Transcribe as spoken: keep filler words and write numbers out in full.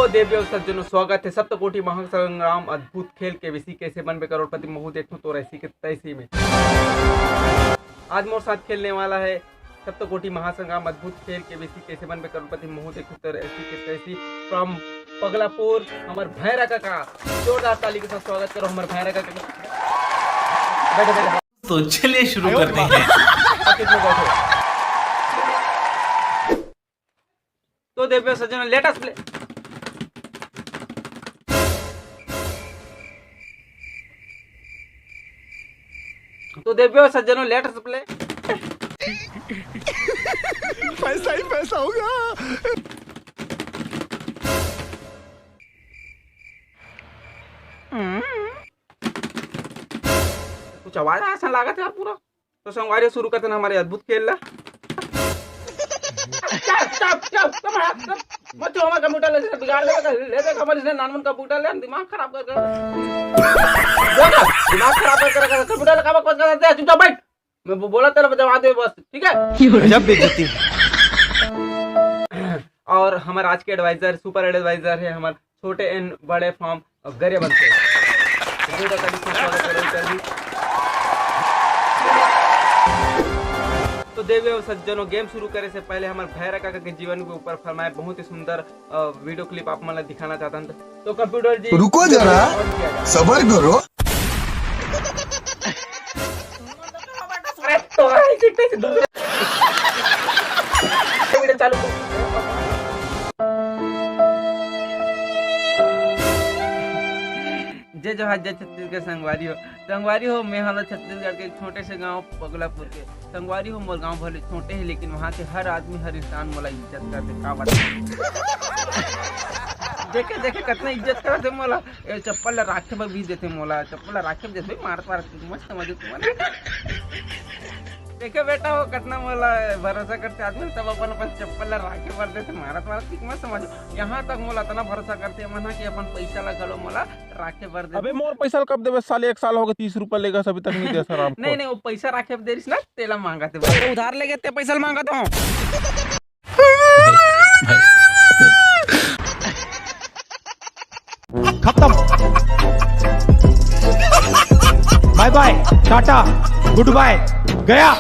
तो देवी और सज्जनों, स्वागत है सप्तकोटि महासंग्राम अद्भुत खेल केबीसी कैसे बनबे करोड़पति महू देखो तो ऐसी के तैसी में। आज मोर साथ खेलने वाला है सप्तकोटि महासंग्राम अद्भुत खेल केबीसी कैसे बनबे करोड़पति महू देखो तो ऐसी के तैसी from पगलापुर, हमर भैरा काका। जोरदार ताली के साथ स्वागत करो हमर भैरा काका। बैठो, बैठो। तो चलिए शुरू करते हैं। तो देवी और सज्जनों, let us play। तो देवी और सज्जनों, let us play। पैसा ही पैसा होगा। कुछ आवाज आया ऐसा लागत है यार पूरा। तो संगवारी, शुरू करते ना हमारे अद्भुत खेल ला। चुप, चुप, चुप, चुप, हट, चुप। मत छुओ हमारे कंप्यूटर ले, बिगाड़ देगा, ले देगा हमारे इसने नानमन कंप्यूटर ले, दिमाग खराब कर कर। दिमाग खराब कर कर कंप्यूटर लगा, बकवास कर दे, चुपचाप बैठ। मैं वो बोला तेरा जवाब दे बस, ठीक है? गजब बेइज्जती। और हमारे आज के एडवाइजर, सुपर एडवाइजर है हमारे छोटे एंड बड़े फॉर्म और गरियाबंद से। तो दो तारीख को स्वागत करो, कर दी। तो देवी और सज्जनों, गेम शुरू करे से पहले हमारे भैरा काका के जीवन के ऊपर फरमाए बहुत ही सुंदर अ, वीडियो क्लिप आप मन ला दिखाना चाहता हूँ। तो कंप्यूटर जी, रुको जरा। on किया जाए। सबर करो। अरे तो है, चिट्टे से दूर। वीडियो चालू कर। जय जोहार, जय छत्तीसगढ़ संगवारी हो। संगवारी हो, मैं हलो छत्तीसगढ़ के एक छोटे से गांव पगलापुर के। संगवारी हो, मोर गांव भले छोटे है, लेकिन वहां के हर आदमी, हर इंसान मोला इज्जत करथे। का बात? देखे, देखे, कतना इज्जत करथे मोला। ए, चप्पल ला राखे बर भी देथे मोला। चप्पल ला राखे बर देथे, मारत, मारत मत समझो तुमन। देखे बेटा हो, कतना मोला भरोसा करथे आदमी, तब अपन, अपन चप्पल ला राखे बर देथे, मारत, मारत ठीक मत समझो। यहाँ तक मोला इतना भरोसा करथे मन ह कि अपन पैसा ला घलो मोला राखे बर देथे। अबे मोर पैसा ल कब देबे साले, एक साल हो गए, तीस रुपया लेगा अभी तक नहीं दे सर हमको। नहीं, नहीं, वो पैसा राखे बर दे रहिस ना, तेला मांगत हे। उधार लेके ते पैसा ल मांगत हो। खत्म। बाय बाय, टाटा, गुड बाय, गया।